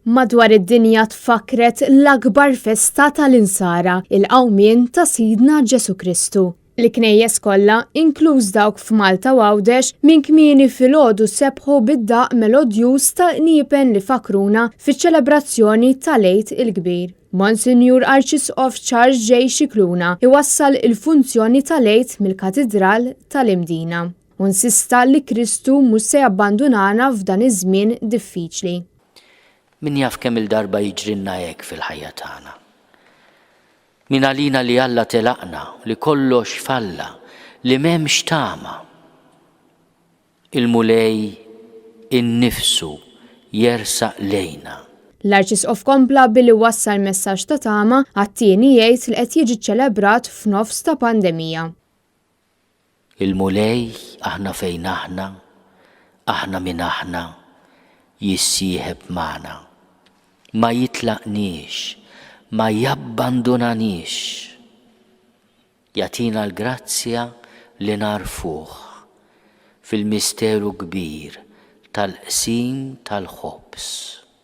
Madwar id-dinja tfakkret l-akbar festa tal-Insara, il-Qawmien ta' Sidna Ġesù Kristu. Il-knejjes kollha, inkluż dawk f'Malta u Għawdex, minn kmieni filgħodu sebħu bid-daqq melodjuż tal-qniepen li fakkruna fiċ-ċelebrazzjoni tal-Għid il-Kbir. Monsinjur Arċisqof Charles J. Scicluna iwassal il-funzjoni tal-Għid mill-Katidral tal-Imdina u nsista li Kristu mhux se jabbandunana f'dan iż-żmien diffiċli. Min jaf kemm-il darba jiġrilna hekk fil-ħajja tagħna. Min għalina li Alla telaqna, li kollox falla, li m'hemmx tama. Il-Mulej innifsu jersaq lejna. L-Arċisqof kompla billi wassal messaġġ ta' tama għat-tieni Għid li qed jiġi ċċelebrat f'nofs ta' pandemija. Il-Mulej, aħna fejn aħna, aħna min aħna, jissieħeb magħna. Ma jitlaqniex, ma jabbandunaniex. Jagħtina l-grazzja li nagħrfuh fil-misteru kbir tal-qsim tal-ħobż.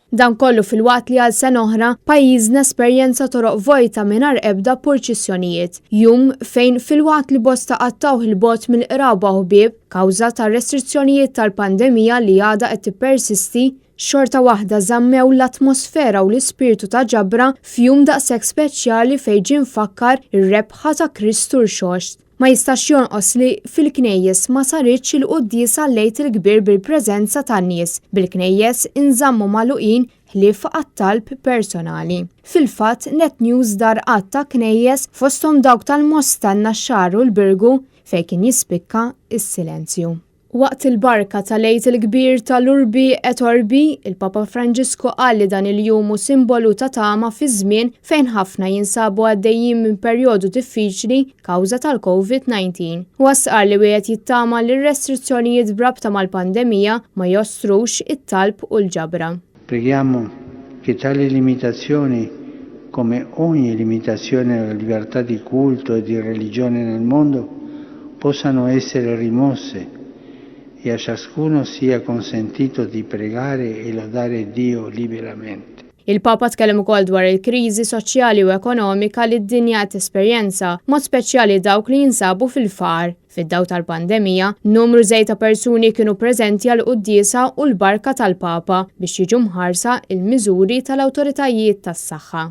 Dan kollu filwaqt li għal sena oħra, pajjiżna esperjenza toroq vojta mingħajr ebda purċissjonijiet. Jum fejn filwaqt li bosta qattgħuh 'il bogħod mill-qraba u ħbieb, kawża tar-restrizzjonijiet tal-pandemija li għadha qed tippersisti, xorta waħda żammew l-atmosfera u l-ispirtu ta' ġabra f'jum daqshekk speċjali fejn ġie mfakkar ir-rebħa ta' Kristu Rxoxt. Ma jistax jonqos li fil-knejjes ma saritx il-quddiesa għall-Għid il-Kbir bil-preżenza tan-nies, bil-knejjes inżammu magħluqin ħlief għat-talb personali. Fil-fatt, Net News dar għadd ta' knejjes, fosthom dawk tal-Mosta, n-Naxxar u l-Birgu, fejn kien jispikka s-silenzju. Waqt il-barka tal-Għid il-Kbir tal-Urbi et Orbi, il-Papa Franġisku qal li dan il-jum hu simbolu ta' tama fi żmien fejn ħafna jinsabu għaddejjin minn perjodu diffiċli kawża tal-Covid-19. Huwa stqarr li wieħed jittama li r-restrizzjonijiet b'rabta mal-pandemija ma jostrux it-talb u l-ġabra. Preghiamo che tali limitazioni, come ogni limitazione alla libertà di culto e di religione nel mondo, possano essere rimosse e a ciascuno sia consentito di pregare e lodare Dio liberamente. Il-Papa tkellem ukoll dwar il-kriżi soċjali u ekonomika li d-dinja qed tesperjenza, b'mod speċjali dawk li jinsabu fil-faqar. Fid-dawl tal-pandemija, numru żgħir ta' persuni kienu preżenti għall-quddiesa u l-barka tal-Papa biex jiġu mħarsa l-miżuri tal-awtoritajiet tas-saħħa.